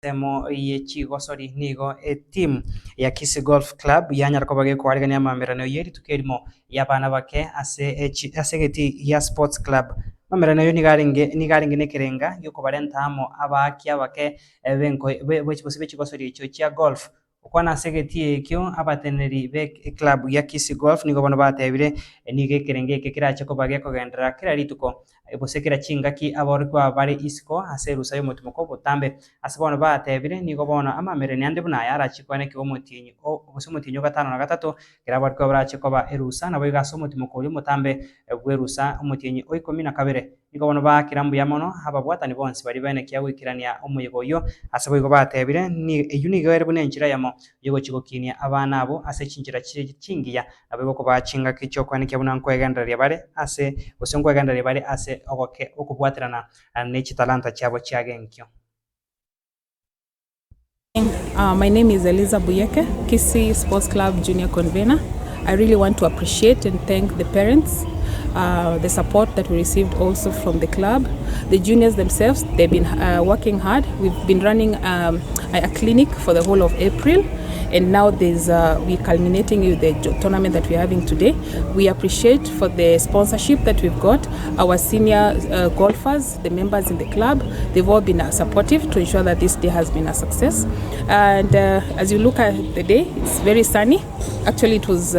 Ensemo ye chigosori nigo etimu ya Kisii Golf Club yanyara koba gekoarigania amamerano ye rituko erimo y'abana bake ase ase egetii gia Sports Club. Amamerano ayio nigo arenge nigo arenge na ekerenga giokobarenta amo abaaki abake benko gose be chigosori echio chia golf. Gokwana ase egetii ekio, abateneneri be eclub ya Kisii Golf nigo bono batebire nigo ekerengo eke kerache koba gekogenderera kera rituko gose kera chingaki aborokigwa aba bare isiko ase erusa y'omotimoko botambe. Ase bono batebire nigo bono amamererania ande buna aya arachie koenekigwa omotienyi o gose omotienyi o gatano na gatato ekero aborokigwa barache koba erusa naboigo ase omotimoko oria omotambe bw'erusa omotienyi o ikomi na kabere. Nigo bono baakera mbuya mono ababwatani bonsi baria baenekia goikerania omoyega oyio. Ase boigo batebire, Eyio nigo ere buna enchera eyemo y'ogochia gokinia abana abwo ase chinchera chire chingiya, naboigo kobaa chingaki chi'okoenekia buna nkwegendereria bare ase gose nkwegendereria bare ase ogoke okobwaterana ne chitalanta chiabo chiagenkio. My name is Eliza Buyeke, Kisii Sports Club Junior Convener. I really want to appreciate and thank the parents, the support that we received also from the club. The juniors themselves, they've been working hard. We've been running a clinic for the whole of April, and now there's we're culminating with the tournament that we're having today. We appreciate for the sponsorship that we've got. Our senior golfers, the members in the club, they've all been supportive to ensure that this day has been a success. And as you look at the day, it's very sunny. Actually, it was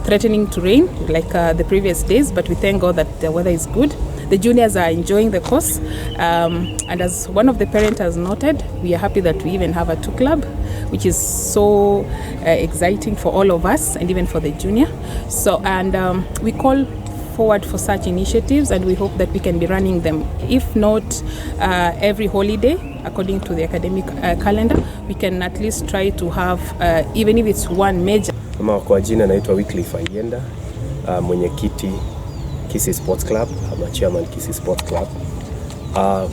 threatening to rain like the previous days, but we thank God that the weather is good. The juniors are enjoying the course, and as one of the parents has noted, we are happy that we even have a two club, which is so exciting for all of us and even for the junior. So, and we call forward for such initiatives, and we hope that we can be running them, if not every holiday, according to the academic calendar, we can at least try to have, even if it's one major. Ama kwa jina naitwa Wycliffe Ayenda, mwenyekiti Kisii Sports Club ama chairman Kisii Sports Club.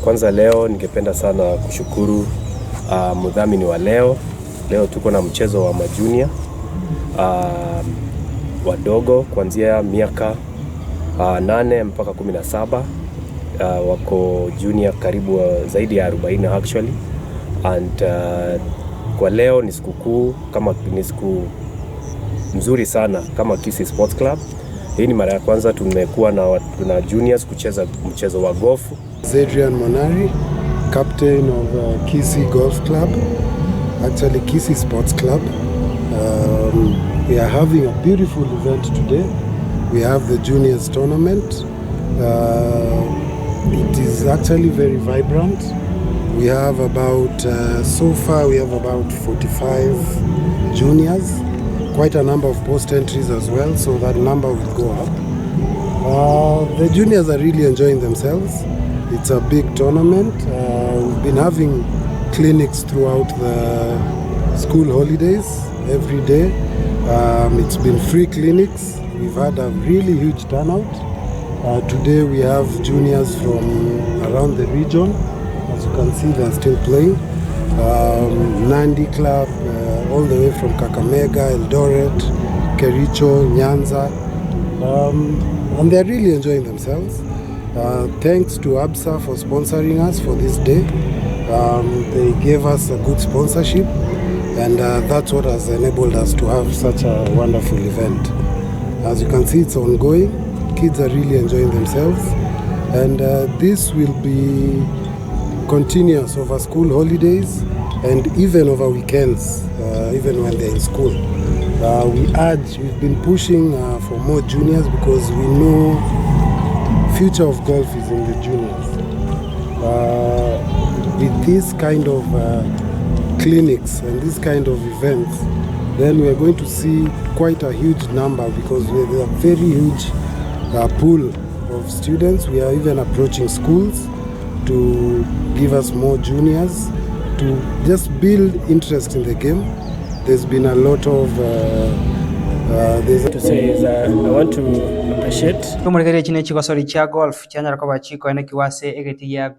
Kwanza leo ningependa sana kushukuru mdhamini wa leo. Leo tuko na mchezo wa majunia wadogo kuanzia miaka 8 mpaka 17. Wako junior karibu zaidi ya 40 actually, and kwa leo ni sikukuu kama ni siku mzuri sana kama Kisii Sports Club. Hii ni mara ya kwanza tumekuwa na juniors kucheza mchezo wa gofu. Adrian Monari, captain of Kisii Golf Club, actually Kisii Sports Club. We are having a beautiful event today. We have the juniors tournament. It is actually very vibrant. We have about, so far we have about 45 juniors, quite a number of post entries as well, so that number will go up. The juniors are really enjoying themselves. It's a big tournament. We've been having clinics throughout the school holidays every day. It's been free clinics. We've had a really huge turnout. Today we have juniors from around the region. As you can see, they're still playing. Nandi Club, all the way from Kakamega, Eldoret, Kericho, Nyanza. And they're really enjoying themselves. Thanks to ABSA for sponsoring us for this day. They gave us a good sponsorship, and that's what has enabled us to have such a wonderful event. As you can see, it's ongoing. Kids are really enjoying themselves, and this will be continuous over school holidays and even over weekends, even when they're in school. We've been pushing for more juniors because we know future of golf is in the juniors. With this kind of clinics and this kind of events, then we are going to see quite a huge number because we have a very huge pool of students. We are even approaching schools to give us more juniors to just build interest in the game. There's been a lot of there's To say is I want to appreciate Omorigereria chine chigosori chia golf chianyara koba chikoenekiwa ase egeti gia